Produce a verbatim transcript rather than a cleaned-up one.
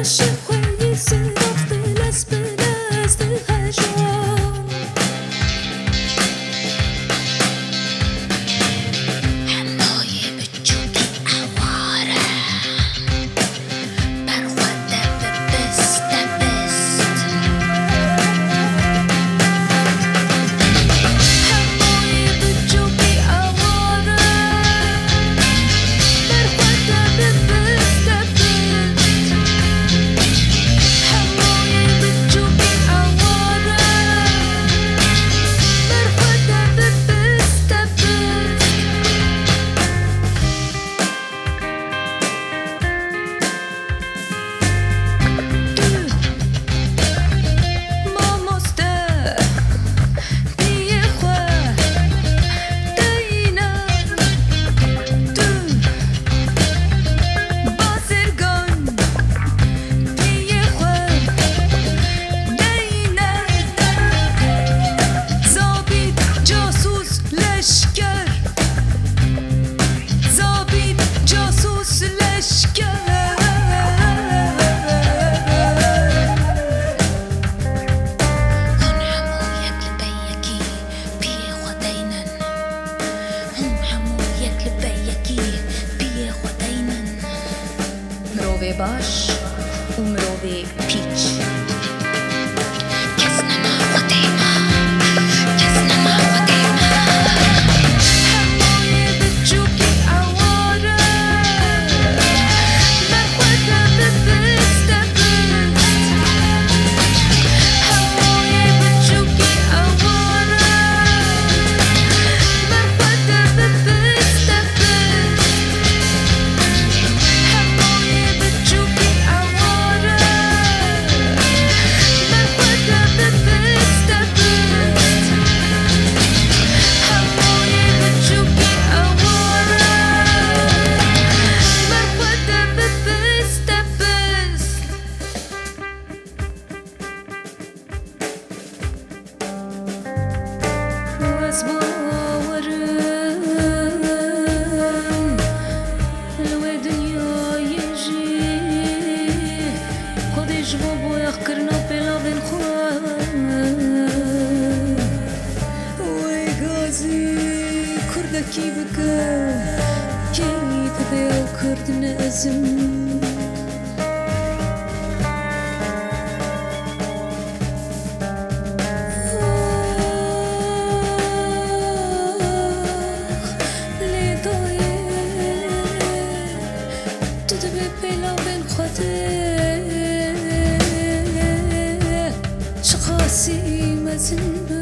Şixweyî sirov bilez bilez dihejan. Hemoyê biçûkî eware. Berxwede bibiste bist. Hemoyê biçûkî eware. Berxwede bibiste bist. Hemoyê biçûkî eware. Berxwede bibiste bist. Tu, mamoste, piyê xwe deyne. Tu, bazirgan, piyê xwe deyne. Zabît, casûs, leşker. Zabît, casûs, leşker. Hûn hemû yek li bey yekî piyê xwe deynin. Hûn hemû yek li bey yekî piyê xwe deynin. Mirovê baş û mirovê pîç. Kes nema xwedê me. Kes nema xwedê me. Hemoyê biçûkî eware. Berxwede bibiste bist. Hemoyê biçûkî eware. Berxwede bibiste bist. Hemoyê biçûkî eware. Berxwede bibiste bist. Hemoyê biçûkî eware. Berxwede bibiste bist. Ez bawerim li wê dinyayê jî Xwedê ji bo boyaxkirina pêlavên xwe wê gazî kurdekî bike. Kê dibê ew kurd ne ez im. Lê dayê, tu dibê pêlavên Xwedê çiqasî mezin be.